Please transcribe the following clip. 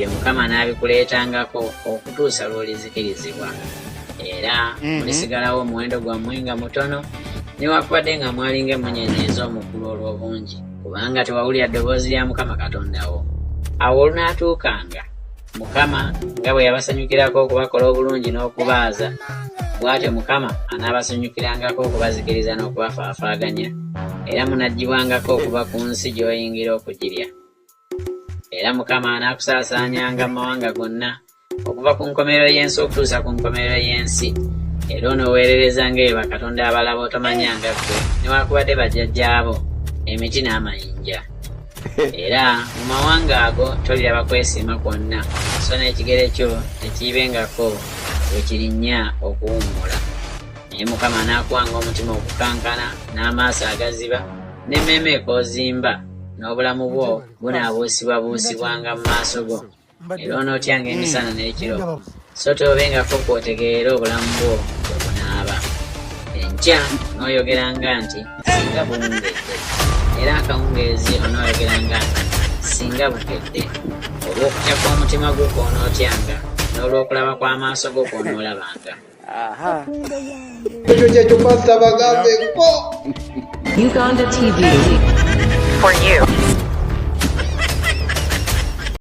Ebyo Mukama anaabikuleetangako okutuusa lw'olizikirizibwa. Era mulisigalawo omuwendo gwammwe nga mutono, newakubadde nga mwalinga emmunyeenye ez'omu ggulu olw'obungi, kubanga tewawulira ddoboozi lya Mukama Katonda wo. Awo olunaatuukanga, Mukama nga bwe yabasanyukirako okubakola obulungi n'okubaaza, bw'atyo Mukama anaabasanyukirangako okubazikiriza n'okubafaafaaganya, era munaggyibwangako okuva ku nsi gy'oyingira okugirya. Era Mukama anaakusaasaanyanga mu mawanga gonna, okuva ku nkomerero y'ensi okutuusa ku nkomerero y'ensi, era onooweererezanga eyo bakatonda abalala b'otomanyanga ggwe newakubadde bajjajjaabo, emiti n'amayinja. Era mu mawanga ago toliraba kwesiima kwonna, so n'ekigere kyo tekiibengako we kirinnya okuwummula. Naye Mukama anaakuwanga omutima ogukankana, n'amaaso agaziba, n'emmeeme ekoozimba, n'obulamu bwo bunaabuusibwabuusibwanga mu maaso go, era onootyanga emisana n'ekiro, so toobengako kw'otegeerera obulamu bwo bwe bunaaba. Enkya onooyogeranga nti, Singa buwungedde! Era akawungeezi onooyogeranga nti, Singa bukedde! Olw'okutya kw'omutima gwo kw'onootyanga, n'olw'okulaba kw'amaaso go kw'onoolabanga. Ekyo kyekyo pasita bagambeko. Uganda TV for you.